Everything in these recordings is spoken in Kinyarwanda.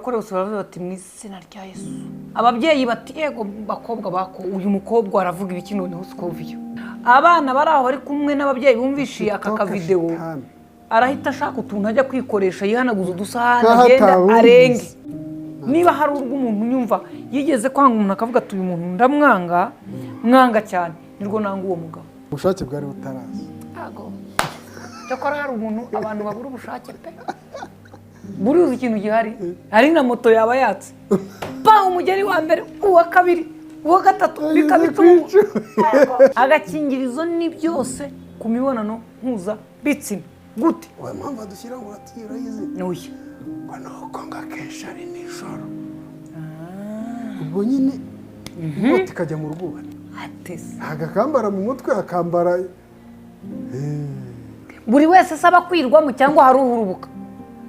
Abarokore bose baravuga bati: "Mu izina rya Yesu." Ababyeyi bati: "Yego bakobwa bako, uyu mukobwa aravuga ibiki noneho?" Scovia, abana bari aho bari kumwe n'ababyeyi bumvishiye aka Toka kavidewo, shitani. arahita ashaka utuntu ajya kwikoresha, yihanaguza udusahani, Nkaho agenda atawumvise. arenge. Niba hari urwo umuntu unyumva yigeze kwanga umuntu, akavuga ati: "Uyu muntu ndamwanga, mwanga cyane," nirwo nanga uwo mugabo. Ubushake bwari butaraza. Ntago. Cyakora hari umuntu, abantu babura ubushake pe. Buriya uzi ikintu gihari? Hari na moto yaba yatse pa, umugeri wa mbere, uwa kabiri, uwa gatatu, bikaba icumu. Agakingirizo ni byose ku mibonano mpuzabitsina. Gute? Uwo mpamvu adushyira ngo uratiye, urayizi? N'uyu. Ngo ni uko ngo akenshi ari nijoro, ubwo nyine inkota ikajya mu rwubati. Atese. Ntabwo akambara mu mutwe, akambara. Buri wese asaba kwirwamo cyangwa hari uhurubuka?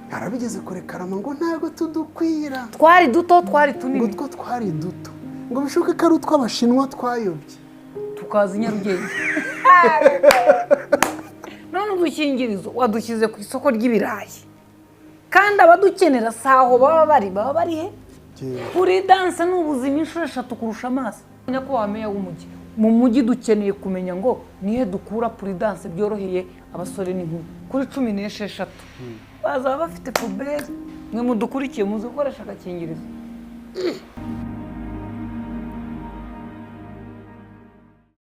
Harabigeze kure karama ngo ntabwo tudukwira. Twari duto, twari Ngo tunini. Two twari duto, ngo bishoboke ko ari utw'Abashinwa twayobye. Tukaza i Nyarugenge. None udukingirizo wadushyize ku isoko ry'ibirayi, kandi abadukenera si aho baba bari. Baba bari he? Prudence ni ubuzima inshuro eshatu kurusha amaso. Nyakubahwa meya w'umujyi, mu mujyi dukeneye kumenya ngo nihe dukura Prudence byoroheye abasore n'inkumi. Kuri 16 bazaba bafite poubelle. Mwe mudukurikiye, muzi gukoresha agakingirizo?